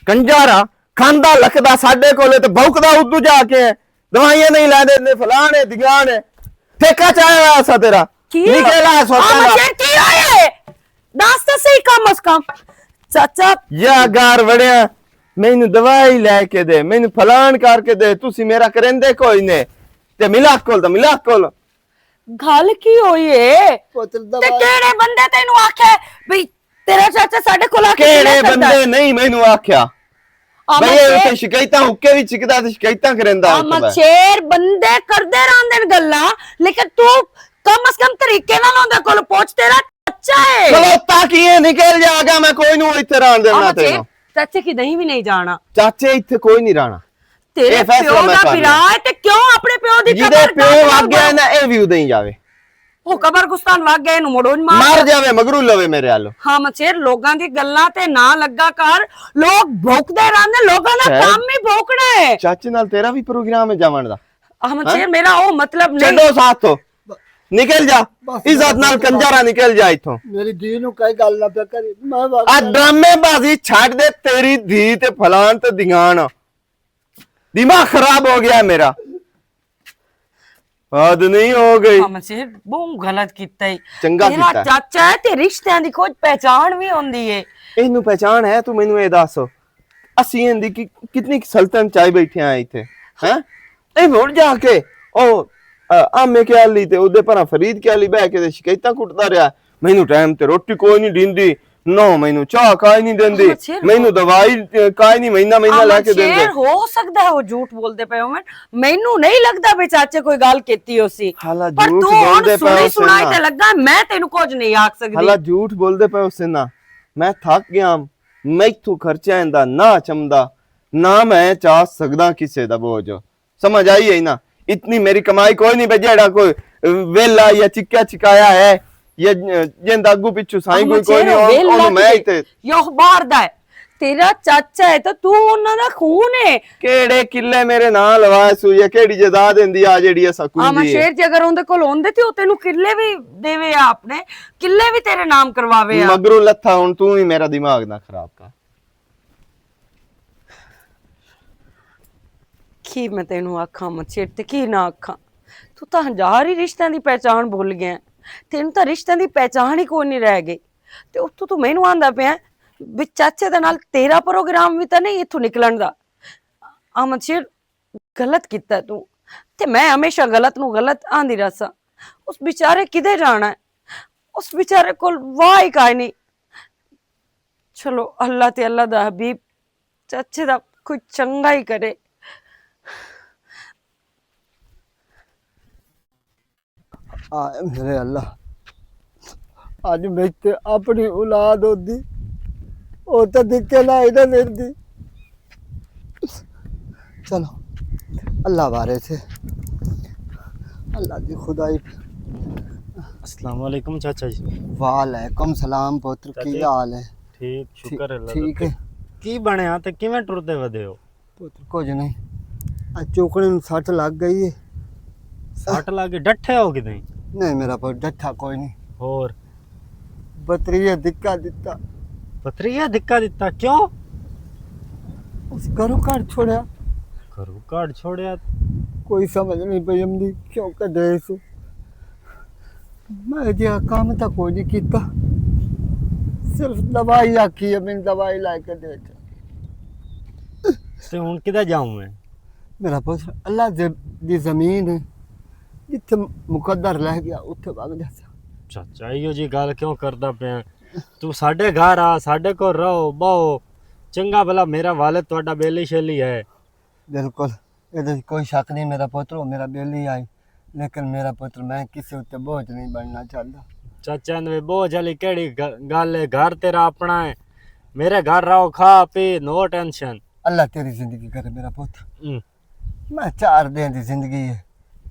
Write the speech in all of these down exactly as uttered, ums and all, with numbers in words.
کنجارا کھاندا لکھدا ساڈے کولے تے بھوکدا ادو جا کے۔ دوائیاں نہیں لے دے، فلانے دیگانے۔ ٹھیکا چاہیا ہویا سا تیرا؟ کی؟ نکل آ سوچا آ نا۔ مچھر کی ہوئے؟ دس تو صحیح کم از کم۔ چاچا۔ یا گار وڑیا، مینوں دوائی لے کے دے، مینوں فلان کر کے دے، تسی میرا کریندے کوئی نے۔ تے ملاک کول دا ملاک کول۔ گل کی ہوئی ہے؟ تے کیڑے بندے تینوں آکھے بھی تیرا چاچا ساڈے کول آ کے کیڑے بندے نہیں مینوں آکھیا؟ بھئی، اے تے شکایتاں حکے وچ چکدا تے شکایتاں کریندا ہے اتھے بھائی۔ مچھیر بندے کردے رہندے نے گلاں، لیکن تو کم از کم طریقے نال اوندے کول پہنچ، تیرا چاچا ہے۔ کھلوتا کی ہے، نکل جا گا، میں کوئی نوں اتھے رہن دینا تینوں۔ چاچے کی نہیں بھی نہیں جانا۔ چاچے اتھے کوئی نہیں رہنا۔ تیرے پیو دا بھرا ہے تے کیوں اپنے پیو دی قبر پیو وگ گیا نا، اے وی ادے ہی جاوے۔ او قبر گستان وگ گئے نوں مڑو مار۔ مر جاوے مگرو لوے میرے آلو۔ ہاں مچھیر، لوگاں دی گلاں تے نہ لگا کر، لوگ بھوکدے رہندے، لوگاں دا کام ہی بھوکنا ہے۔ چاچے نال تیرا بھی پروگرام ہے جاون دا؟ ہاں مچھیر، میرا او مطلب نہیں۔ چھڈو ساتھ تو۔ نکل جا۔ عزت نال کنجارا نکل جا اتھوں۔ میری دھی نوں کئی گل نہ پیا کری۔ آ ڈرامے بازی چھڈ دے، تیری دھی تے فلان تے دھیان۔ دماغ خراب ہو گیا میرا۔ حد نہیں ہو گئی۔ ہاں مچھیر، بہوں غلط کیتا ہے۔ چنگا تیرا کیتا ہے۔ چاچا ہے تے رشتیاں دی کچھ پہچان بھی ہوندی ہے۔ اینوں پہچان ہے؟ تو مینوں اے دس، اسی ایندی کی کتنی سلطنت چائی بیٹھے ہیں ایتھے؟ ہیں؟ اے ہن جا کے او آمے کیا لی تے اودے پراں فرید کیا لی بہ کے تے شکایتاں کٹدا رہیا۔ مینوں ٹائم تے روٹی کوئی نہیں دیندی، نو مینوں چاہ کائی نہیں دیندی، مینوں دوائی کائی نہیں مہینہ مہینہ لے کے دیندے۔ ہو سکدا ہے وہ جھوٹ بولدے پئے ہون، مینوں نہیں لگدا بے چاچے کوئی گل کیتی ہو سی۔ پر تو ہن سنی سنائی تے لگا، میں تینوں کچھ نہیں آکھ سکدی۔ حالا جھوٹ بولدے پئے ہو سی نا، میں تھک گیا ہاں۔ میتھوں خرچہ ایندا نہ چمدا، نہ میں چا سکدا کسے دا بوجھ۔ سمجھ آئی ہے نا؟ اتنی میری کمائی کوئی نہیں بے جیڑا کوئی ویلا یا چکیا چکایا ہے یا جیندا اگوں پچھوں سائیں کوئی کوئی نہیں، ویلا میں تے یو باہر دا ہے۔ تیرا چاچا ہے تے تو انہاں دا خون ہے۔ کیڑے قلعے میرے ناں لوائے سو یا کیڑی جائیداد ایندی آ جیڑی اساں کوں؟ شیر جے اگر اوندے کول ہوندے تے او تینوں قلعے وی دیوے آ اپنے، قلعے وی تیرے نام کرواوے آ۔ مگروں لتھا ہن تو ہی میرا دماغ نہ خراب کر۔ کی میں تینوں آکھاں مچھیر تے کی نہ آکھاں؟ تو تاں ہزار ہی رشتیاں دی پہچان بھول گیا ہے۔ تینوں تاں رشتیاں دی پہچان ہی کوئی نہیں رہ گئی۔ تے اتھوں تو مینوں آندا پیا ہے بھی چاچے دے نال تیرا پروگرام وی تاں نہیں اتھوں نکلن دا۔ آ مچھیر، غلط کیتا ہے تو۔ تے میں ہمیشہ غلط نوں غلط آندی رہساں۔ اس بیچارے کدے جانا ہے؟ اس بیچارے کول واہ ہی کائے نہیں۔ چلو، اللہ تے اللہ دا حبیب چاچے دا کوئی چنگا ہی کرے۔ آئے میرے اللہ، اج میں تے اپنی اولاد ہوندی، او تے دکے نہ ہی نہ لڑدی۔ چلو، اللہ بارے سے، اللہ دی خدائی۔ السلام علیکم چاچا جی۔ وعلیکم سلام پتر، کی حال ہے؟ ٹھیک، شکر اللہ ٹھیک ہے۔ کی بنیا تے کیویں ٹردے ودے ہو؟ پتر کچھ نہیں، آ چوکڑے نوں سٹ لگ گئی ہے۔ سٹ لگ گئی؟ ڈٹھے ہو کدیں؟ نہیں میرا پتر، ڈٹھا کوئی نہیں۔ ہور؟ بتریے دھکا دتا۔ بتریے دھکا دتا؟ کیوں؟ اس گھروں کڈ چھوڑیا۔ گھروں کڈ چھوڑیا؟ کوئی سمجھ نہیں پئی امدی کیوں کڈے سو۔ میں جیا کام تاں کوئی نہیں کیتا، صرف دوائی آکھی ہے، میں دوائی لے کے دے کے۔ تے ہن کدھر جاؤں میں؟ میرا پتر، اللہ دے، دی زمین ہے، جتھے مقدر لے گیا، اتھے وگ جاسا۔ چاچا، ایہو جی گل کیوں کردا پیا؟ تو ساڈے گھر آ، ساڈے کول رہو، بہو، چنگا بھلا میرا والد تہاڈا بیلی شیلی ہے۔ بالکل، اے تے کوئی شک نہیں میرا پتر، او میرا بیلی آئی، لیکن میرا پتر، میں کسے اُتے بوجھ نہیں بننا چاہتا۔ چاچا، اندے بوجھ والی کیڑی گ-، گل ہے؟ گھر تیرا اپنا ہے، میرے گھر رہو، کھا پی، نو ٹینشن۔ اللہ تیری زندگی کرے میرا پتر۔ ہم۔ میں چار دن دی زندگی ہے،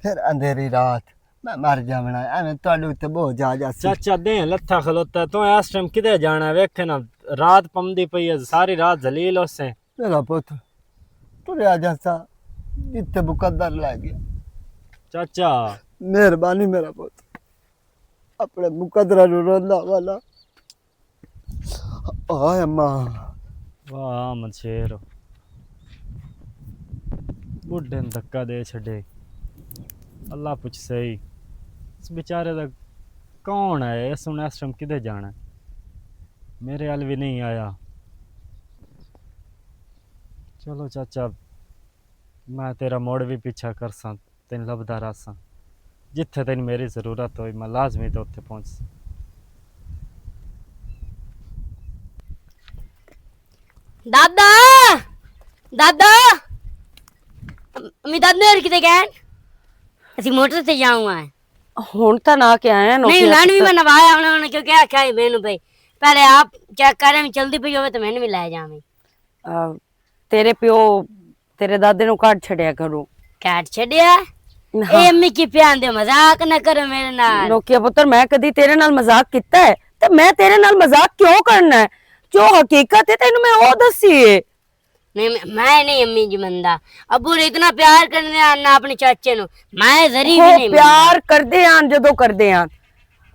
پھر اندھیری رات، میں مر جاونا ہے، ایویں تہاڈے اُتے بوجھ آ جاسی۔ چاچا، دیں لتھا کھلوتا ہے، تو اس ٹائم کدے جانا ہے؟ ویکھے نا، رات پمدی پئی ہے، ساری رات ذلیل ہوسے۔ میرا پتر، تریا جاسا، جتھے مقدر لے گیا۔ چاچا۔ مہربانی میرا پتر، اپنے مقدرہ نوں روندا والا۔ ہائے اماں، واہ احمد شیر، بڈھے نے دھکا دے چھڈے۔ اللہ پوچھ سہی، اس بیچارے دا کون ہے؟ اس ہن اس ٹائم کدے جانا ہے؟ میرے ال بھی نہیں آیا۔ چلو چاچا، میں تیرا مڑ بھی پیچھا کرساں، تین لبدا رہساں۔ جتھے تین میری ضرورت ہوئی، میں لازمی تے اتھے پہنچساں۔ دادا، دادا، امی دادے ہور کتے گئے؟ اسی موٹر تے جاؤں آئے۔ ہن تاں نہ کے آئے ہیں، نہیں، نوکیا لین بھی میں نوایا انہاں نے، کیونکہ آکھیا ہی مینوں بھائی، پہلے آپ چیک کریں، چلدی پئی ہوے تے مینوں بھی لے جاویں۔ آ، تیرے پیو، تیرے دادے نوں کڈ چھڈیا کرو۔ کڈ چھڈیا؟ ہاں۔ اے امی کی پیان دے، مذاق نہ کرو میرے نال۔ نوکیا پتر، میں کدی تیرے نال مذاق کیتا ہے؟ تے میں تیرے نال مذاق کیوں کرنا ہے؟ جو حقیقت ہے، تینوں میں او دسی ہے۔ نہیں، میں، میں نہیں امی جی مندا۔ ابو نے اتنا پیار کرنے آنا اپنے چاچے نو، میں ذری بھی ہو نہیں مندا۔ پیار کردے آن، جدوں کردے آن،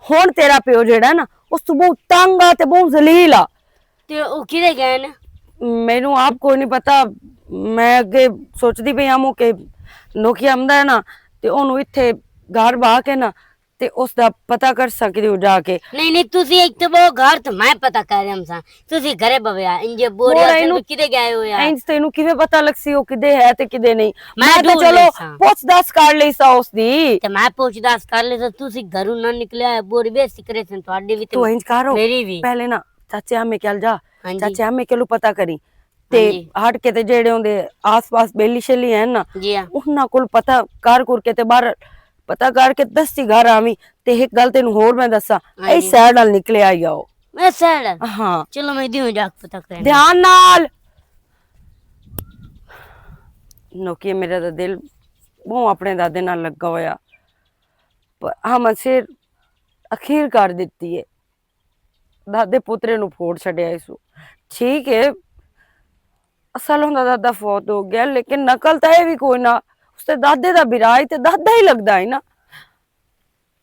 ہن تیرا پیو جیڑا نا، اس تو بہت تنگ آ تے بہت ذلیل آ۔ تے او کدے گئے نے؟ مینوں آپ کوئی نہیں پتا۔ میں اگے سوچدی پئی آں کہ نوکیا آمدا ہے نا، تے اونوں اتھے گھر بہا کے نا، تے اس دا پتہ کر سکدے ہو جا کے۔ نہیں، نہیں، تسی ایک تے وہ گھر تے میں پتہ کر رہا سا۔ تسی گھرے بویا، انجے بورے ہور آسن اینوں، تو کدے گئے ہویا؟ اینج تینوں کیویں پتہ لگسی او کدے ہے تے کدے نہیں؟ میں میں تے ڈھونڈ چلو لیساں۔ پوچھ دس کر لئی سا اس دی۔ تے میں پوچھ دس کر لئی سا، تسی گھروں نہ نکلیا ہے، بوری بے فکرے سن تہاڈی بھی تے تو اینج کرو، میری بھی۔ پہلے نا چاچے آمے کل جا، ہاں جی۔ چاچے آمے کلو پتہ کری۔ تے ہاں جی۔ ہٹ کے تے جیڑے ہوندے آس پاس بیلی شیلی ہیں نا، جی ہاں۔ انہاں کول پتہ کر کر کے تے باہر پتہ کر کے دسی گھر آویں۔ تے ایک گل تینوں ہور میں دساں، ہاں اے جی۔ سائیڈ نال نکلے آئی آؤ۔ میں سائیڈ؟ ہاں۔ چلو میں دیوں جا کے پتہ کرنا۔ دھیان نال۔ نوکیے میرا دا دل بہوں اپنے دادے نال لگا ہویا۔ پر ہم اسے اخیر کر دتی ہے۔ دادے پوترے نوں پھوڑ چھڈیا اس۔ ٹھیک ہے، اصل ہوندا دادا فوت ہو گیا، لیکن نقل تاں اے وی کوئی نہ، اس تے دادے دا برا ہی تے دادا ہی لگدا ہے نا۔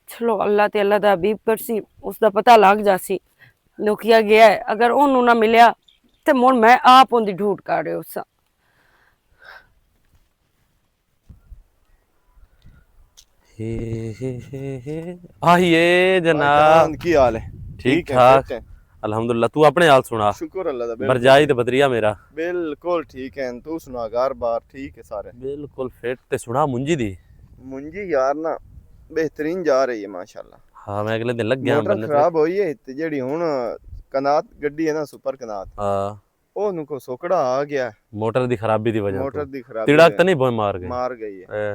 چلو، اللہ تے اللہ دا حبیب کرسی، اس دا پتہ لگ جاسی۔ نوکیا گیا ہے، اگر اونوں نہ ملیا تے مڑ میں آپ اوندی ڈھوٹ کر رہے ہو سا۔ ہی، ہی، ہی، ہی۔ آئیے جناب۔ بھائی جان، کی حال ہے؟ ٹھیک ٹھیک ہے، ٹھاک۔ فٹ ہے؟ الحمدللہ، تو اپنے حال سنا۔ شکر اللہ دا، بالکل برجائی ٹھیک۔ تے بدریا میرا۔ بالکل ٹھیک ہے، تو سنا، گھر بار ٹھیک ہے سارے؟ بالکل فٹ۔ تے سنا منجی دی؟ منجی یار نا بہترین جا رہی ہے ماشاءاللہ۔ ہاں، میں اگلے دن لگ گیا موٹر بندے تے۔ خراب ہوئی ہے تے جیڑی ہن کنات گڈی ہے نا، سپر کنات۔ ہاں۔ او نوں کو سوکڑا آ گیا۔ موٹر دی خرابی دی وجہ موٹر تو۔ دی خرابی تڑک وجہ تے نہیں بوئے مار گئی؟ مار گئی ہے۔ اے۔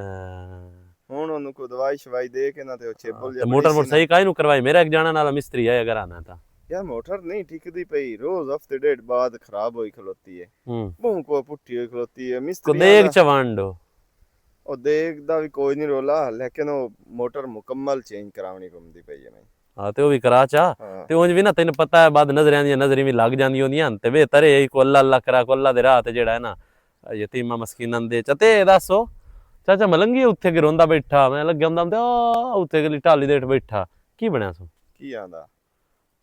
ہن اونوں کو دوائی شوائی دے کے نہ تے او چیبل تے جا موٹر بڑی موٹر سی نا۔ صحیح کائیں نوں کروائی؟ میرا ایک جانا نال مستری ہے اگر آنا تھا۔ یار موٹر نہیں ٹھیک دی پئی، روز ہفتے ڈیڑھ بعد خراب ہوئی کھلوتی ہے۔ ہوں۔ بہوں کو پٹھی ہوئی کھلوتی ہے، کو مستری دیگ آنا۔ چوانڈو۔ او دیگ دا بھی کوئی نہیں رولا، لیکن او موٹر مکمل چینج کراونی پمدی پئی ہے میں۔ ہاں، تے او وی کراچا۔ ہاں۔ تے اونج وی نا، تینوں پتہ ہے، بعد نظریاں دیاں نظریں وی لگ جاندیاں ہوندیاں ہن، تے بہتر ہے کو اللہ اللہ کرا، کو اللہ دے راہ تے جیڑا ہے نا، یتیماں مسکیناں دے چا۔ تے اے دسو، چاچا ملنگی اتھے کے روندا بیٹھا، میں لگیا ہوندا تے آ، اتھے گلی ٹالی دے ہیٹھ بیٹھا، کی بنیا سو؟ کی آندا؟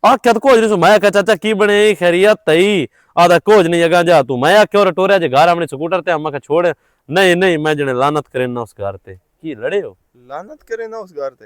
آکھیا تے کچھ نہیں سو، میں آکھیا، "چاچا کی بنے، خیریت تئی؟" آدھا، "کچھ نہیں، اگاں جا تو۔" میں آکھیا، "اور ٹوریا جے گھر آونے سکوٹر تے؟" میں آکھیا، "چھوڑ۔" "نہیں، نہیں، میں جنے لعنت کرنا اس گھر تے۔" کی لڑے ہو؟ لعنت کرے نا اس گھر تے؟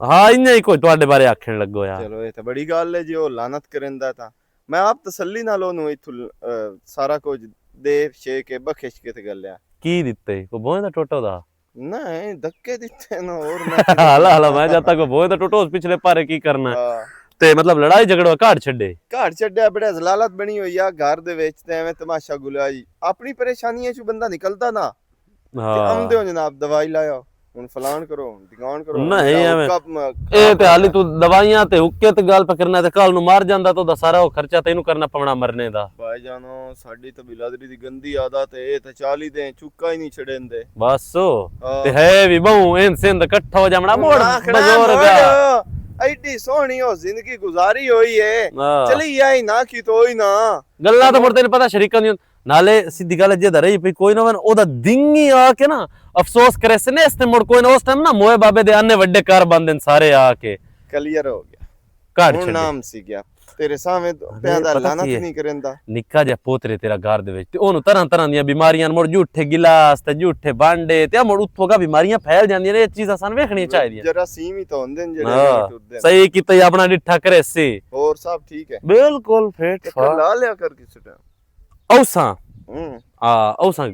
ہاں، انہیں ہی کوئی تواڈے بارے آکھن لگو یار۔ چلو، یہ تے بڑی گل ہے جی، او لعنت کریندا تاں۔ میں آپ تسلی نال اونوں ایتھوں، اہ، سارا کچھ دے شے کے بخش کے تے گلیا۔ کی دتے؟ کوئی بوئیں دا ٹوٹا دا؟ نہیں، دھکے دتے نا، اور میں کی ہلا، ہلا، میں جاتا کوئی بوئیں دا ٹوٹا، اس پچھلے پارے کی کرنا ہے؟ ہاں۔ تے مطلب لڑائی جھگڑا گھر چھڈے؟ گھر چھڈیا، بڑے ذلالت بنی ہوئی آ گھر دے وچ، تے ایویں تماشا گلائی۔ اپنی پریشانیاں چوں بندہ نکلدا نا۔ تے ہاں۔ آمدے ہو جناب، دوائی لایا، ہن فلان کرو، ہن ڈھکان کرو، ہن نہیں، ایویں۔ حکا م-، اے تے حالی تو دوائیاں تے حکے تے گل پکرنا تے کل نو مر جاندا تو دا سارا او خرچہ تینوں کرنا پونا مرنے دا۔ بھائی جانو، ساڈی تے بلادری دی گندی عادت اے، اے تے چالی دے چکا ہی نہیں چھڑیندے۔ بس۔ ہاں۔ تے ہے وی بہوں این سندھ اکٹھا ہو جامنا، ہن مڑ نہ آکھنا بزرگ مڑ، آ۔ ایڈی سوہنی او زندگی گزاری ہوئی اے۔ ہاں۔ چلی آئی نہ کی تو ہوئی نہ۔ گلاں تے مڑ تینوں پتہ شریکاں دیاں۔ نالے سیدھی گل ہے، جے دا رہی پئی کوئی نہ ہووے نا، او دا دنگی آ کے نا افسوس کرے سے نے، اس تے مڑ کوئی نہ، اس ٹائم نا موئے بابے دے آنے وڈے کار بندے نے سارے آ کے۔ کلیئر ہو گیا۔ کاٹ ہن چھڈے۔ نام سی گیا۔ تیرے سامنے تو ارے، پیاں دا پتہ لعنت کی ہے؟ نہیں کریندا۔ نکا جہا پوترے تیرا گھر دے وچ، تے اونوں طرح طرح دیاں بیماریاں، مڑ جھوٹے گلاس تے جھوٹے بانڈے، تے مڑ اتھوں کا بیماریاں پھیل جاندیاں نے۔ یہ چیزاں سان ویکھنیاں چاہیدیاں۔ جراثیم ہی تو ہوندے نے جڑے ہاں، نہیں ٹردے۔ صحیح کیتا جی، اپنا ڈٹھا کرے سی۔ اور سب ٹھیک ہے؟ بالکل فٹ چکر فاٹ۔ لا لیا کر کسی ٹائم۔ اوساں۔ ہوں۔ آ، اوساں۔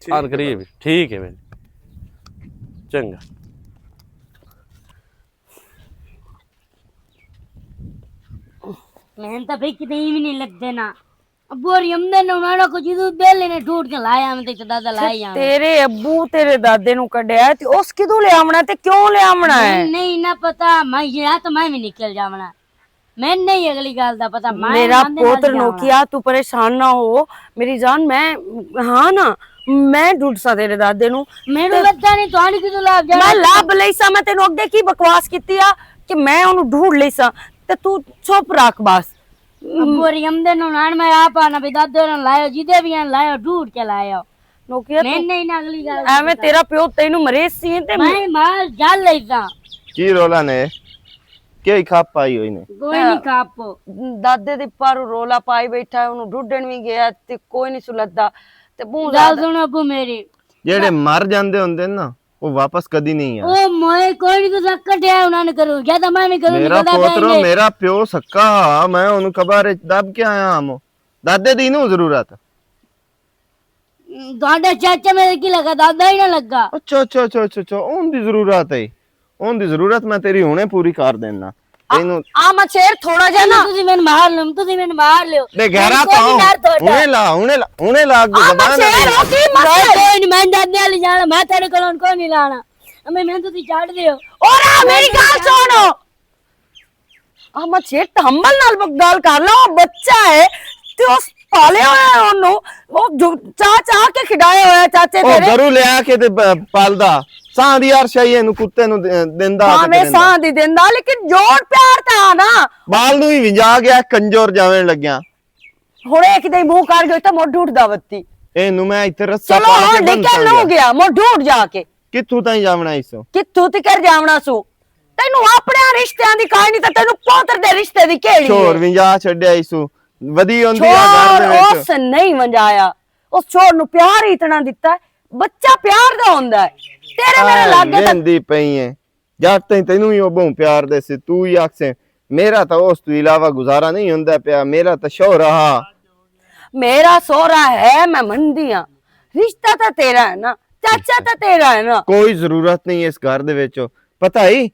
ٹھیک آن ہے کریے بھائی۔ بھی۔ ٹھیک ہے بھائی۔ چنگا۔ میں تو بھائی کدے ہی بھی نہیں لگتے نا۔ ابو اور یمدے نے انہاں کو جدوں بیلے نے ٹوٹ کے لایا، میں تے دادا لایا۔ تیرے ابو تیرے دادے نوں کڈیا تے اس کدوں لے آونا تے کیوں لے آونا ہے؟ نہیں، نہیں نہ پتا، میں یہ تو میں بھی نکل جاونا۔ میں نہیں اگلی گل دا پتا، میں میرا آندے نال پوتر جاواں۔ نوکیا، تو پریشان نہ ہو، میری جان، میں ہاں نا، میں ڈھونڈ سا تیرے دادے نوں۔ میرے تے لگدا نہیں، تہاڈی کدوں لاب جانا؟ میں لاب لئی سا، میں تینوں اگے کی بکواس کیتی آ کہ میں اونوں ڈھونڈ لئی سا، تے تو چپ رکھ بس۔ ابو ریم دے نوں نان میں آپ آنا بھی دادے نوں لایا، جدے بھی ہیں لایا، ڈھونڈ کے لایا۔ نوکیا میں تو نہیں نہ اگلی گل ایویں تیرا پیو تینوں مریض سی تے میں مال جل لئی سا۔ کی رولا نے؟ کئی کھپ پائی ہوئی نے؟ کوئی نہیں کھپ۔ دادے دے پر رولا پائی بیٹھا ہے، انہوں ڈھڈن وی گیا تے کوئی نہیں سلدا۔ تے بہت گل زیادہ سنو ابو میری۔ جیڑے مر جاندے ہوندے نا، وہ واپس کدی نہیں آندے۔ او موئے کوئی نہیں، تو سکا ٹھیا انہاں نے کرو، یا تو میں بھی کروں، میرا نکلدا پوترو، پیا میرا پیو سکا ہا، میں انہوں قبر وچ دب کے آیا ہاں۔ دادے دی نو ضرورت۔ تہاڈا چاچا میرے کی لگا، دادا ہی نہ لگا۔ اچھا، اچھا، اچھا، اچھا، اچھا، اون دی ضرورت ہے۔ اون دی ضرورت میں تیری ہنے پوری کر دینا۔ آ، تینوں آ مچھیر تھوڑا جہا نا۔ تسی مین مار لو، تسی مین مار لیو۔ بے غیرت میری کوئی آؤ۔ نار تھوڑا۔ ہنے لا، ہنے لا، ہنے لا اگے آ زبان مچھیر، لگی۔ او کی مسئلہ؟ کوئی نہیں، میں دادے والی جانا، میں تیرے کولوں کوئی نہیں لانا۔ امی میں تسی چھڈ دیو۔ اور آ میری گل سنو۔ احمد شیخ تحمل نال گل کر لو، او بچہ ہے تے اس پالے ہوئے ہیں اونوں، او جو چا چا کے کھڈائے ہوئے ہیں چاچے او تیرے۔ گرو لیا کے تے پ-، پالدا۔ ساں دی ہر شے اینوں کتے نوں دے-، دیندا تے بھاویں کریندا۔ ساں دی دیندا، لیکن جوڑ پیار تے آ نا۔ بال نوں ہی ونجا گیا، کنجور جاویں لگیا۔ ہن ایک دے منہ کر گئے تے مڈ اٹھدا وتی۔ اینوں میں ایتھے رسا چلو پا کے ہن بند ڈکے کر لو گیا۔ گیا، مڈ اٹھ جا کے۔ کتھوں تائیں جاونا ایسو؟ کتھوں تکر جاونا سو؟ تینوں اپنے رشتیاں دی کہانی تے تینوں پوتر دے رشتے دی کیڑی چھوڑ ہے؟ ونجا چھڈیا ایسو۔ ودی ہوندی آ گھر دے وچ۔ اس نہیں ونجایا۔ اس چھوڑ نو پیار ہی اتنا دتا ہے۔ بچہ پیار دا ہوندا ہے۔ تیرے میرے آئے لاگے تک ویندی پئی ہے۔ جٹ تائیں تینوں ہی او بہوں پیار دے سی، تو ہی آکھسیں، میرا تاں اس تو علاوہ گزارا نہیں ہوندا پیا، میرا تاں شوہرا ہا۔ میرا سوہرا ہے، میں مندی ہاں۔ رشتہ تاں تیرا ہے نا، چاچا تاں تیرا ہے نا۔ کوئی ضرورت نہیں اس گھر دے وچ۔ پتہ ہی،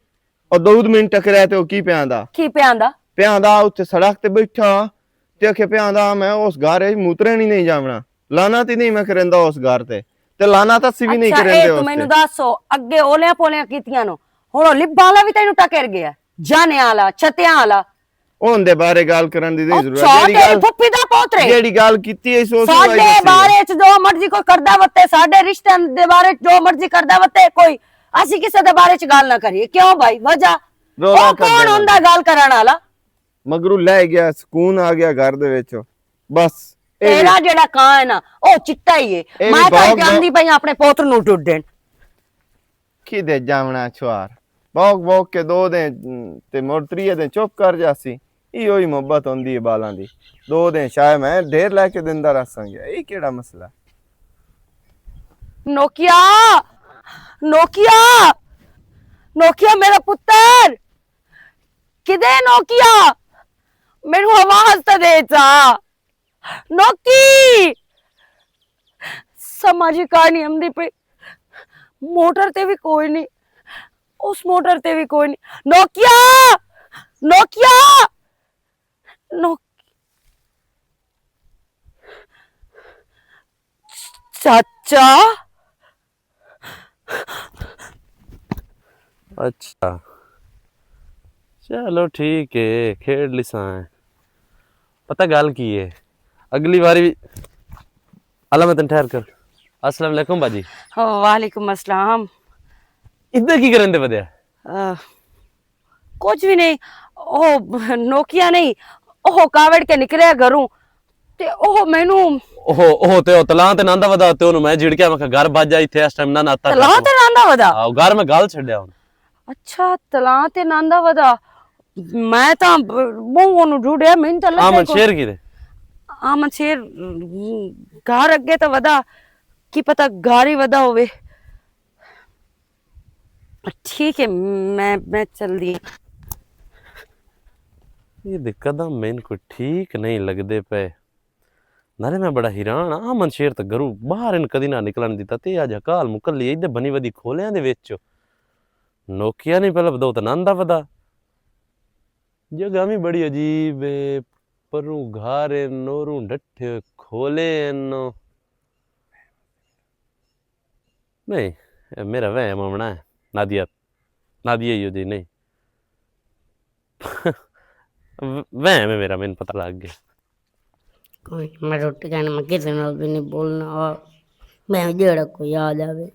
او دو منٹ ٹکریا تے او کی پیا آندا؟ کی پیا آندا؟ پیا آندا، اتھے سڑک تے بیٹھا، تے آکھے پیا آندا، میں اس گھر وچ موترے نہیں، نہیں جاونا۔ لانا تے نہیں میں کریندا اس گھر تے۔ تے لانا تاں اسی بھی نہیں اچھا، کریندے اے تو اس مینوں تے۔ دسو، اگے اولیاں پولیاں کیتیاں نو، ہن او لبھاں والا وی تینوں ٹکر گیا، جانے والا، چھتیاں والا۔ اون دے بارے گل کرن دی او ضرورت، چھوٹ جیڑی تیری گل، پھپھی دا پوترے۔ جیڑی گل کیتی ہے، سو سو ساڈے والی دسی ہے۔ بارے چ جو مرضی کوئی کردا وتے، ساڈے رشتے دے بارے چ جو مرضی کردا وتے کوئی، اسی کسے دے بارے چ گل نہ کریے۔ کیوں بھائی؟ وجہ؟ رولا او کر کون دینا ہوندا پیا۔ گل کرن والا؟ مگروں لے گیا، سکون آ گیا گھر دے وچ۔ بس، اے وی تیرا جیڑا کاں ہے نا، او چٹا ہی ہے۔ اے وی میں تاں بھوک، جاندی پئی اپنے پوتر نوں ڈڈن۔ کدے جاونا چھوار۔ بھوک بھوک کے دو دن، تے مڑ تریے دن چپ کر جاسی۔ ایہو ہی محبت ہوندی ہے بالاں دی۔ دو دن شاید میں ڈھیر لے کے دیندا رہساں گیا۔ اے کیڑا مسئلہ؟ نوکیا! نوکیا! نوکیا میرا پتر! کدے نوکیا؟ مینوں آواز تے دے چا۔ نوکی! سمجھ ہی کائنی آندی پئی۔ موٹر تے وی کوئی نہیں، اس موٹر تے وی کوئی نہیں۔ نوکیا! نوکیا! نوکی! چاچا! اچھا، چلو ٹھیک ہے، کھیڈ لیساں۔ پتہ گل کی ہے، اگلی واری بھی، اللہ میں تن ٹھہر کر۔ السلام علیکم باجی۔ وعلیکم السلام۔ ادھر کی کرن دے ودیا؟ آہ، کچھ بھی نہیں، او نوکیا نہیں، او کاوڑ کے نکلے گھروں، تے او مینوں او، او تے او تلاں تے ناندا ودا تے اونوں میں جھڑکیا، میں کہا، "گھر بھج جا، ایتھے اس ٹائم نہ ناتا کر تلاں توں۔" تے ناندا ودا؟ آہو، گھر میں گل چھڈیا ہن۔ اچھا، تلاں تے ناندا ودا۔ میں تاں بہوں اونوں ڈھونڈیا، مینوں تاں لبھا ہی کوئی۔ شیر کی دے؟ آمن شیر، گھر اگے تاں ودا، کی پتہ گھر ہی ودا ہووے۔ ٹھیک ہے، میں، میں چلدی ہاں۔ یہ دے قدم میں ان کو ٹھیک نہیں لگدے پئے۔ نالے میں بڑا حیران ہاں، آمن شیر تے گھروں باہر ان کدی نہ نکلن دتا، تے اج ہکال مکلی ایدے بنی ودی کھولیاں دے وچ۔ نوکیا نہیں پہلے بدو تے نندا ودا۔ جگہ بھی بڑی عجیب ہے، پروں گھر ہے، نوروں ڈٹھے ہوئے کھولے ہیں۔ نہیں، اے میرا وہم آمنا ہے۔ نادیہ، نادیہ ہی ہوتی نہیں۔ وہم ہے میرا، مین پتہ لگ گیا۔ کوئی نہ، میں روٹی کھانا، میں کسی نال بھی نہیں بولنا۔ اور میں جیڑا کوئی آ جاوے۔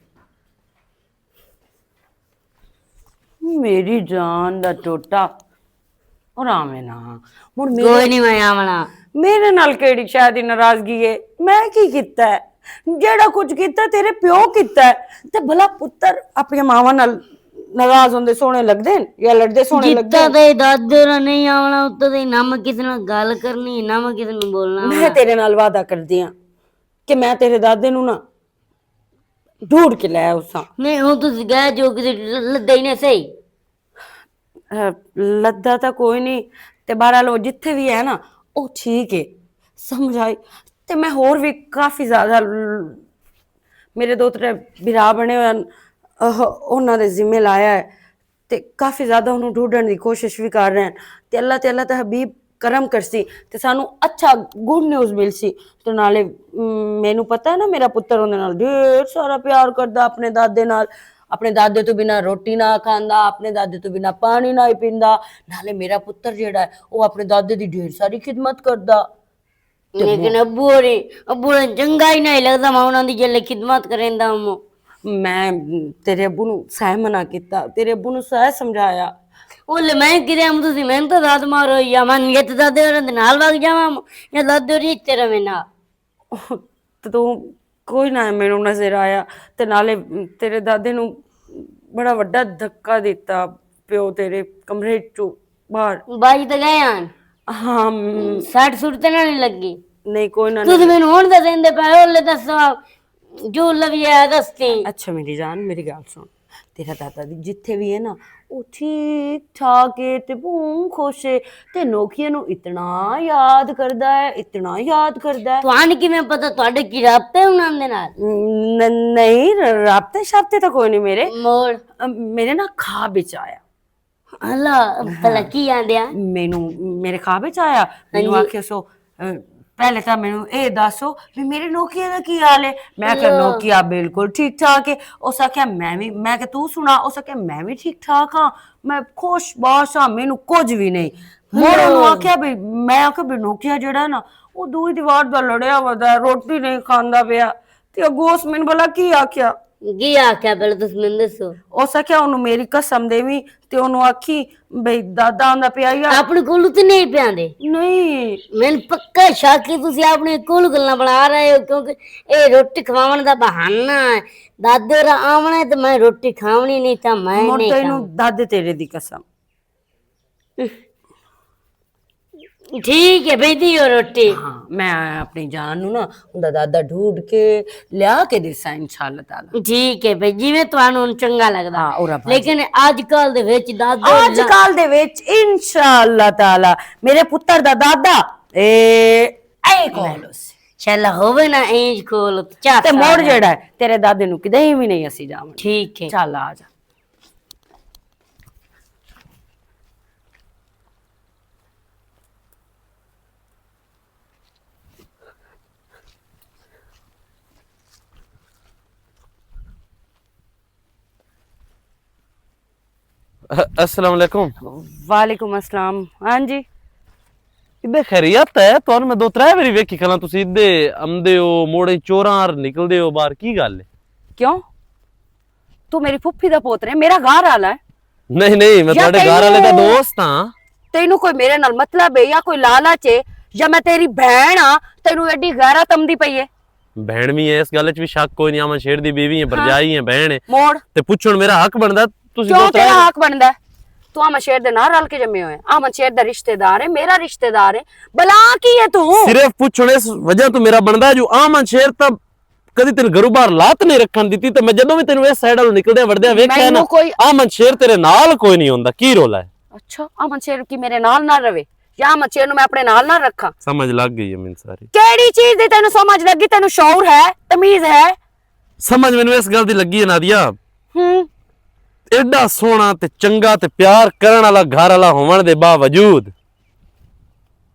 میری جان دا ٹوٹا، اور آویں نہ۔ ہن میرے کوئی نہیں، میں آونا۔ میرے نال کیڑی شے دی ناراضگی ہے؟ میں کی کیتا ہے؟ جیڑا کچھ کیتا ہے، تیرے پیو کیتا ہے۔ تے بھلا پتر اپنی ماواں نال ناراض ہوندے سوہنے لگدے ہن یا لڑدے سوہنے لگدے جتھاں ہن؟ تائی دادے ہوراں نہیں آونا، اتھاں تائی نہ میں کسے نال گل کرنی، نہ میں کسے نوں بولنا میں وا۔ تیرے نال وعدہ کردی ہاں کہ میں تیرے دادے نوں نہ ڈھونڈ کے لے آؤساں۔ نہیں، ہن تسی گئے جو کسے ل-، لدے ہی نہ صحیح۔ اہ، لدا تاں کوئی نہیں، تے بہرحال او جتھے وی ہے نا، او ٹھیک ہے، سمجھ آئی۔ تے میں ہور وی کافی زیادہ ل-، میرے دو ترے بھرا بنے ہوئے ہن، اہ، انہاں دے ذمے لایا ہے، تے کافی زیادہ انہوں ڈھونڈن دی کوشش وی کر رہے ہیں۔ تے اللہ، تے اللہ تے حبیب کرم کرسی، تے سانوں اچھا گڈ نیوز ملسی۔ تے نالے، م، مینوں پتہ ہے نا، میرا پتر اوندے نال ڈھیر سارا پیار کردا، اپنے دادے نال۔ اپنے دادے تو بنا روٹی نہ کھاندا، اپنے دادے تو بنا پانی نہ ہی پیندا۔ نالے میرا پتر جیڑا ہے، او اپنے دادے دی ڈھیر ساری خدمت کردا۔ تے لیکن ابو ہوری، ابو ہوراں چنگا ہی نہیں لگدا، میں انہاں دی جلے خدمت کریندا ہوں۔ میں تیرے ابو نوں سہ منع کیتا، تیرے ابو نوں سہ سمجھایا۔ او لے میں کدے ہم تسی میں تو داد مارو یا من یہ تو دادے ہوراں دے نال وگ جاواں یا دادے ہوری اتھے رہے نا۔ تے تو کوئی نہ مینوں نظر آیا۔ تے نالے تیرے دادے نوں بڑا وڈا دھکا دتا پیو تیرے کمرے چوں باہر۔ بائی تے گئے ہن؟ ہاں، م-، سٹ سٹ تے نہ نہیں لگی؟ نہیں، کوئی نہ تسی نہیں۔ مینوں ہن تے دیندے پے ہو، لے دسو، جو لوی ہے دستی۔ اچھا میری جان، میری گل سن، تیرا دادا دی جتھے بھی ہے نا، او ٹھیک ٹھاک ہے تے بہوں خوش ہے۔ تے نوکیا نو اتنا یاد کردا ہے، اتنا یاد کردا ہے۔ تہانوں کیویں پتہ تہاڈے کی رابطے انہاں دے نال؟ ن-، نہیں، رابطے شابطے تاں کوئی نہیں میرے۔ مول۔ میرے نا خواب وچ آیا۔ اللہ، بھلا کی آندیا؟ مینوں میرے خواب وچ آیا، مینوں آکھیا سو، پہلے تاں مینوں اے دسو بھی میرے نوکیا دا کی حال ہے؟ میں آکھیا نوکیا بالکل ٹھیک ٹھاک ہے۔ اس آکھیا میں وی، میں کہ تو سنا؟ اس آکھیا میں وی ٹھیک ٹھاک ہاں، میں خوش باش ہاں، مینوں کچھ وی نہیں۔ مڑ انہوں آکھیا بھی، میں آکھیا بھی نوکیا جڑا ہے نا، او دوئی دیوار دا لڑیا ودا ہے، روٹی نہیں کھاندا پیا۔ تے اگوں اس مینوں بھلا کی آکھیا؟ کی آکھیا پہلے تس مینوں دسو؟ اس آکھیا انہوں میری قسم دیویں تے انہوں آکھی بھئی دادا آندا پیا یا اپنے کولوں تے نہیں پیاندے؟ نہیں۔ مینوں پکا شک ہے تسی اپنے کول گلاں بنا رہے ہو، کیونکہ اے روٹی کھواون دا بہانہ ہے۔ دادے را آونا ہے تے میں روٹی کھاونی نہیں تاں میں مڑ نہیں تینوں کھاونی۔ دادے تیرے دی قسم۔ ٹھیک ہے، بھیجی ہو روٹی۔ ہاں، میں اپنی جان نو نا، اوندا دادا ڈھونڈ کے لیا کے دیساں، انشاءاللہ تعالیٰ۔ ٹھیک ہے بھائی، جویں تانوں ہن چنگا لگدا۔ ہاں، اور اب لیکن اج کل دے وچ دادا آج کل دے وچ انشاءاللہ تعالیٰ میرے پتر دا دادا، اے، اے کول اس۔ چل ہووے نا اینج کول، چا تے مڑ سارا۔ جیڑا ہے، تیرے دادے نو کدے ہی بھی نہیں اسی جاون۔ ٹھیک ہے۔ چل آ جا۔ السلام علیکم۔ وعلیکم السلام۔ ہاں جی۔ ادے خیریت ہے؟ تہانوں میں دو ترے واری ویکھی کھلا، تسی ادے آمدے ہو، موڑے چوراں آر نکلدے ہو باہر، کی گل ہے؟ کیوں؟ تو میری پھپھی دا پوتر ہے، میرا گھر والا ہے۔ نہیں، نہیں، میں یا تہاڈے گھر والے دا تینوں، دوست ہاں۔ تینوں کوئی میرے نال مطلب ہے یا کوئی لالچ ہے یا میں تیری بہن ہاں، تینوں ایڈی غیرت آمدی پئی ہے؟ بہن وی ہے، اس گل وچ وی شک کوئی نہیں، آمن شیر دی بیوی ہے، ہاں۔ بھرجائی ہے، بہن ہے۔ موڑ۔ تے پچھن میرا حق بندا، تسی کیوں دو ترے تیرا حق بندا ہے؟ تو احمد شیر دے نال رل کے جمے ہوئے ہیں۔ احمد شیر دا رشتہ دار ہے، میرا رشتہ دار ہے۔ بلا کی ہے تو؟ صرف پوچھنے اس وجہ تو میرا بندا ہے جو احمد شیر تا کدی تین گھروں باہر لات نہیں رکھن دتی، تے میں جدوں بھی تینوں اس سائیڈ والوں نکلدے وڑدے ویکھیا نا، مینوں کوئی احمد شیر تیرے نال کوئی نہیں ہوندا۔ کی رولا ہے؟ اچھا، احمد شیر کی میرے نال نہ رہے یا احمد شیر نوں میں اپنے نال نہ رکھاں؟ سمجھ لگ گئی ہے مین ساری۔ کیڑی چیز دی تینوں سمجھ لگی؟ تینوں شعور ہے؟ تمیز ہے؟ سمجھ مینوں اس گل دی لگی ہے نادیا۔ ہوں۔ ایڈا سوہنا تے چنگا تے پیار کرن والا گھر والا ہون دے باوجود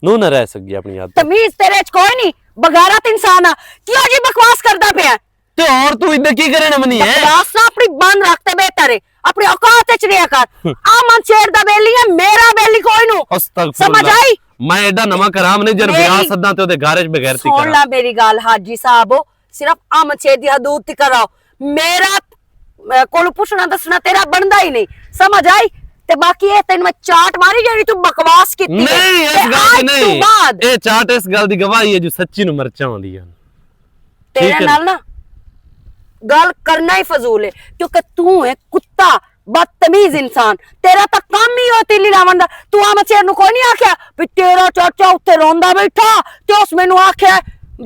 نو نہ رہ سکی اپنی عادت۔ تمیز تیرے چ کوئی نہیں، بغیرت انسان آ۔ کیوں جی بکواس کردا پیا؟ تے اور تو ادھر کی کرنا منی ہے؟ بکواس نہ اپنی بند رکھتے بہتر ہے، اپنی اوقات وچ رہیا کر۔ آ من شیر دا بیلی ہے، میرا بیلی کوئی نو۔ استغفر سمجھ اللہ۔ آئی؟ میں ایڈا نواں کرام نہیں جن میری وراثت دا تے اودے گھر وچ بغیرتی سن کرا۔ لا میری گل حاجی صاحب، صرف امن شیر دی حدود تک رہو۔ میرا، اے، کولوں پوچھنا دسنا تیرا بندا ہی نہیں۔ سمجھ آئی؟ تے باقی اے تینوں میں چاٹ ماری جیڑی تو بکواس کیتی ہے۔ نہیں، اس تے گل دی اج تو نہیں۔ بعد اے چاٹ اس گل دی گواہی ہے جو سچی نو مرچاں ہوندی ہے۔ تیرے ٹھیک ہے نا؟ نال نا گل کرنا ہی فضول ہے، کیونکہ تو ہے کتا، بدتمیز انسان۔ تیرا تاں کم ہی ہو تیلی لاون دا۔ تو آ مچھیر نو کوئی نہیں آکھیا بھی تیرا چاچا اتھے روندا بیٹھا تے اس مینوں آکھیا،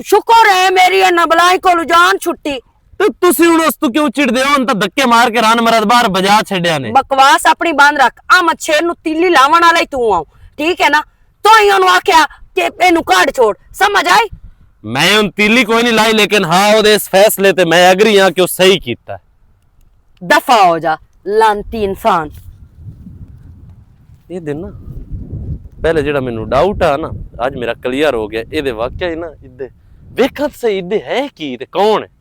"شکر ہے میری انہاں بلائیں کولوں جان چھٹی۔" تے تسی ہن اس تو کیوں چڑھدے ہو؟ ہن تاں دھکے مار کے رن مرد باہر بجا چھڈیا نے۔ بکواس اپنی بند رکھ۔ آ مچھیر نو تیلی لاون والا ہی تو آؤ، ٹھیک ہے نا؟ تو ہی انہوں آکھیا کہ اینوں کڈ چھوڑ۔ سمجھ آئی؟ میں ہن تیلی کوئی نہیں لائی، لیکن ہاں، او دے اس فیصلے تے میں ایگری ہاں کہ او صحیح کیتا ہے۔ دفع ہو جا، لعنتی انسان۔ یہ دن نا، پہلے جڑا مینوں ڈاؤٹ آ نا، اج میرا کلیئر ہو گیا۔ اے دے واقعہ ہی نا، ادے ویکھت سے ادے ہے کی تے کون ہے؟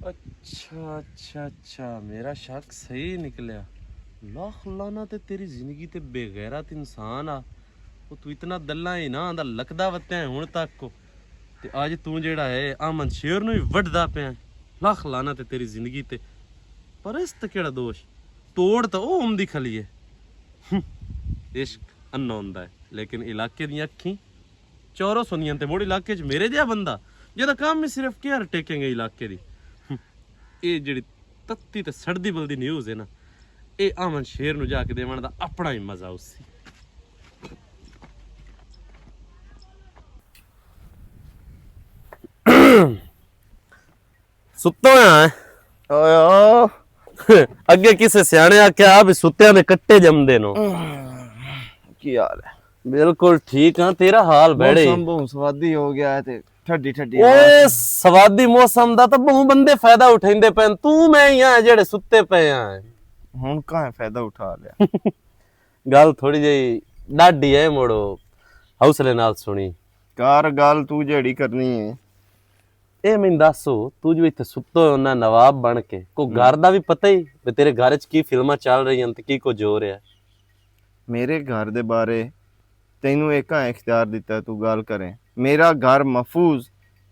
اچھا، اچھا، اچھا، میرا شک صحیح نکلیا۔ لاکھ لانا تے تیری زندگی تے بے غیرت انسان آ۔ او تو اتنا دلہ ہی نہ آندا، لکدا وتیا ہے ہن تک کو۔ تے اج تو جیڑا ہے، امن شیر نو ہی وڈدا پیا ہے۔ لاکھ لانا تے تیری زندگی تے۔ پر اس تے کیڑا دوش؟ توڑ تے او اوندی کھلی ہے۔ ہم، عشق انا ہوندا ہے، لیکن علاقے دیاں اکھیں چورس ہوندیاں تے مڑ علاقے چ میرے جہا بندہ جہدا کام ہی صرف کیئر ٹیکنگ ہے علاقے دی۔ ہم، اے جڑی تتی تے سڑدی بلدی نیوز ہے نا، اے امن شیر نو جا کے دیوان دا اپنا ہی مزہ اس سی۔ ستا ہویا ہے۔ آیا۔ اگے کسے سیانے آکھیا بھی ستیاں دے کٹے جمدے نو۔ کی حال ہے؟ بالکل ٹھیک ہاں، تیرا حال بڑے۔ موسم بہت سوادی ہو گیا ہے تے ٹھڈی ٹھڈی ہوا۔ اوئے، سوادی موسم دا تاں بہوں بندے فائدہ اٹھیندے پئے ہن۔ توں میں ہی ہاں جڑے ستے پئے ہاں۔ ہن کہاں فائدہ اٹھا لیا؟ گل تھوڑی جہی ڈاڈی ہے، مڑو حوصلے نال سنی۔ کار گل تو جیڑی کرنی ہے۔ اے میں دسو، تو جو اتھے ستو ہے انہاں نواب بن کے، کو گھر دا بھی پتہ ہی بھی تیرے گھر وچ کی فلماں چل رہی ہیں تے کی کچھ ہو رہا ہے؟ میرے گھر دے بارے تینوں ایک اختیار دتا ہے، تو گل کریں۔ میرا گھر محفوظ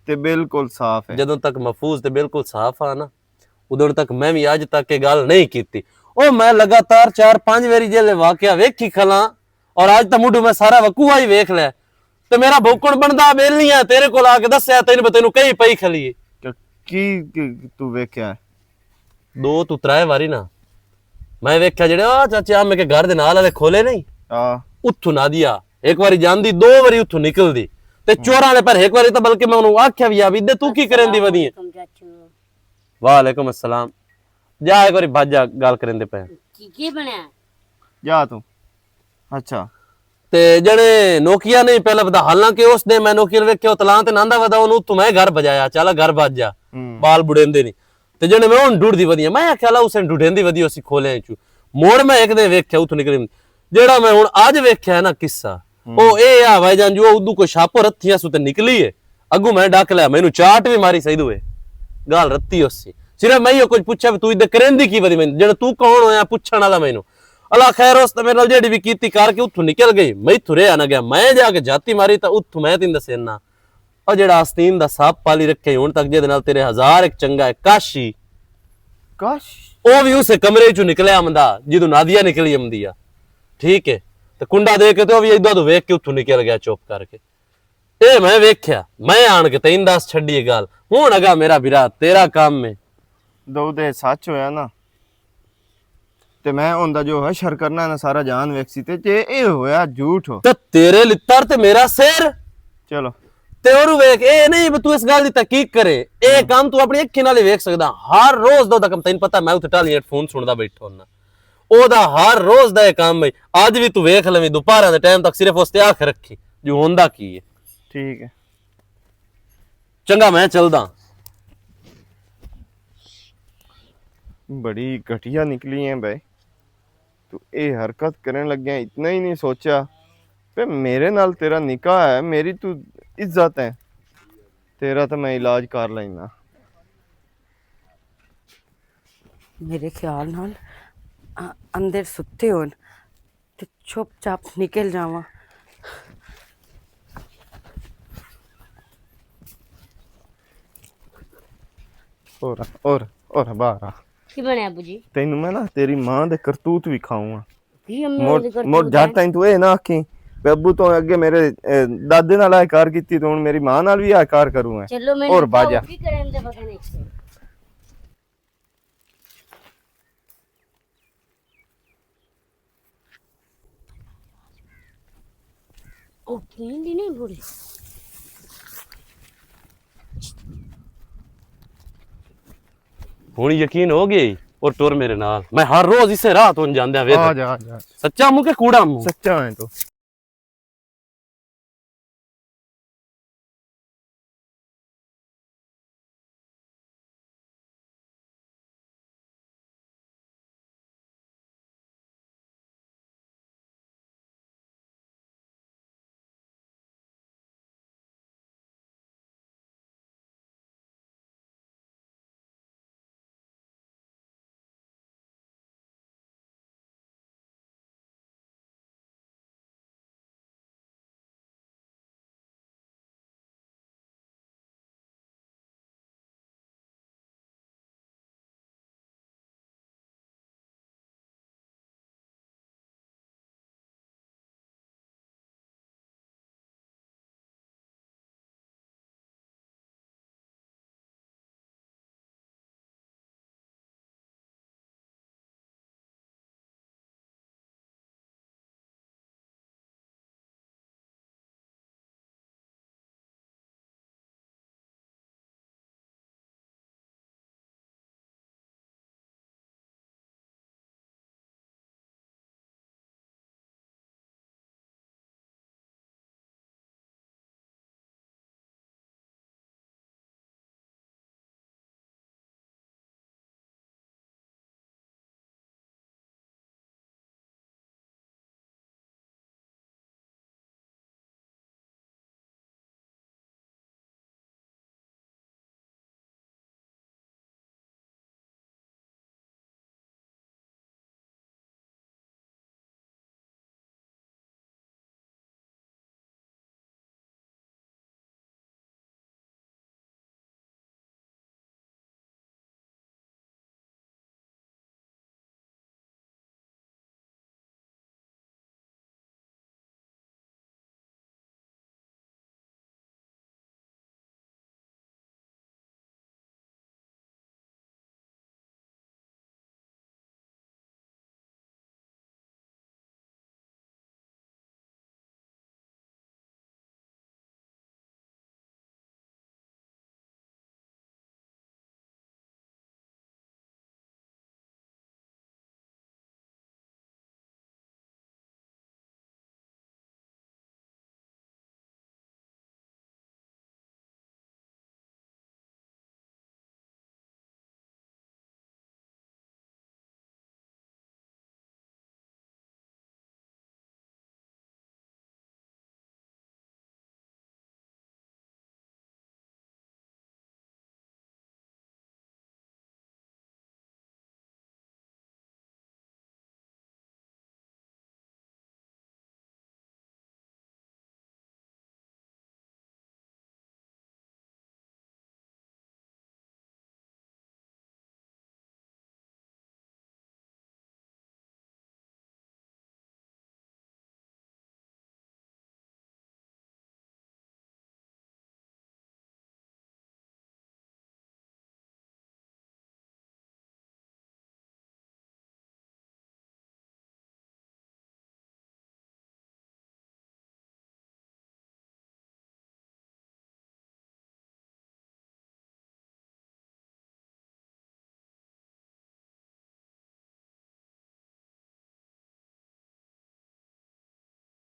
تے بالکل صاف ہے۔ جدوں تک محفوظ تے بالکل صاف آ نا، ادھر تک میں بھی اج تک یہ گل نہیں کیتی۔ او میں لگاتار چار پانچ واری جیلے واقعہ ویکھی کھلاں، اور اج تاں مڈو میں سارا وقوع ہی ویکھ لیا۔ تے میرا بھوکن بندا بیل نہیں ہے، تیرے کول آ کے دسیا تینوں، تینوں کئی پئی کھلی ہے۔ کہ کی، کی تو ویکھیا ہے؟ دو تو ترے واری نا میں ویکھیا جڑے، آ چاچے، آ میں کہ گھر دے نال والے کھولے نہیں؟ ہاں۔ اتھوں نہ دیا، ایک واری جاندی، دو واری اتھوں نکلدی۔ تے چوراں والے پر ایک واری تاں بلکہ میں انہوں آکھیا بھی آ بھی، دے تو کی کرن دی ودی ہے؟ وعلیکم السلام۔ جا ایک واری بھج جا، گل کرن دے پے۔ کی، کی بنیا؟ جا تو۔ اچھا۔ تے جنے نوکیا نہیں پہلے پتا، حالانکہ اس دے میں نوکیا ویکھیا، او تلان تے ناندا ودا، اونوں اتھوں میں گھر بجایا، چالا گھر بج جا، ہوں۔ بال بڑیندے نہیں۔ تے جنے میں اون ڈوڑدی ودی، میں آکھیا لا اس نے ڈوڑیندی ودی، اسی کھولے چوں۔ موڑ میں ایک دن ویکھیا، اتھوں نکلی۔ جیڑا میں ہن اج ویکھیا ہے نا قصہ، ہوں۔ او اے آ بھائی جان، جو ادو کوئی شاپو رتھیاں سو تے نکلی ہے، اگوں میں ڈک لیا، مینوں چاٹ بھی ماری سہی دوے۔ گل رتی اس سی۔ صرف میں یہ کچھ پوچھا بھی تو ادھر کریندی کی ودی، میں جڑا تو کون ہویا پوچھن والا مینوں؟ اللہ خیر اس تے میرے نال جیڑی بھی کیتی کر کے اتھوں نکل گئی، میں اتھوں رہیا نہ گیا، میں جا کے جاتی ماری تاں اتھوں میں تین دسے نا۔ او جڑا آستین دا سپ پالی رکھے ہن تک، جے دے نال تیرے ہزار ایک چنگا ہے، کاش ہی۔ کاش؟ او وی اسے کمرے چوں نکلیا آمدا جدوں نادیا نکلی آمدی آ۔ ٹھیک ہے؟ تے کنڈا دے کے تے او وی ادھر ادھر ویکھ کے اتھوں نکل گیا چپ کر کے۔ اے میں ویکھیا، میں آن کے تین دس چھڈی اے گل۔ ہن اگا میرا برا، تیرا کام ہے۔ دو دے سچ ہویا نا، تے میں اوندا جو حشر کرنا نا سارا جان ویکسی، تے جے اے ہویا جھوٹ ہو۔ تے تیرے لتر تے میرا سر۔ چلو۔ تے اور ویکھ، اے نہیں بھی تو اس گل دی تحقیق کرے۔ اے کام تو اپنی اکھیں نال ہی ویکھ سکدا۔ ہر روز دا کم، تینوں پتہ میں اتھے ٹالی ہیڈ فون سندا بیٹھا ہوناں۔ او دا ہر روز دا اے کام ہے۔ اج وی تو ویکھ لویں، دوپہراں دے ٹائم تک صرف اس تے اکھ رکھی جو ہوندا کی ہے۔ ٹھیک ہے۔ چنگا، میں چلدا۔ بڑی گھٹیا نکلی ہے بھائی۔ تو اے حرکت کرن لگیا اتنا ہی نہیں سوچا کہ میرے نال تیرا نکاح ہے، میری تو عزت ہے، تیرا تو میں علاج کر لینا۔ میرے خیال نال، آ، اندر ستے ہون تے چھپ چھاپ نکل جاواں۔ اور، اور، اور باہر آ۔ کی بنیا ابو جی؟ تینوں میں نا تیری ماں دے کرتوت وی کھاؤں ہاں۔ جی، امی مڑ، ہوراں دے مڑ کرتوت جٹ ہیں۔ تائیں تو اے نہ آکھیں، بے ابو تو اگے میرے، اے، دادے نال آ کار کیتی، تو ہن میری ماں نال وی آ کار کروں ہے۔ چلو، میں اور نکاح باجا۔ ہو بھی کرن دے پتہ نہیں۔ او کیندی نہیں بڑی۔ ہن یقین ہو گئی۔ اور ٹر میرے نال، میں ہر روز اسے راہ تو جاندے ویکھ۔ آ جا، آ جا۔ سچا منہ کے کوڑا منہ؟ سچا ہے تو۔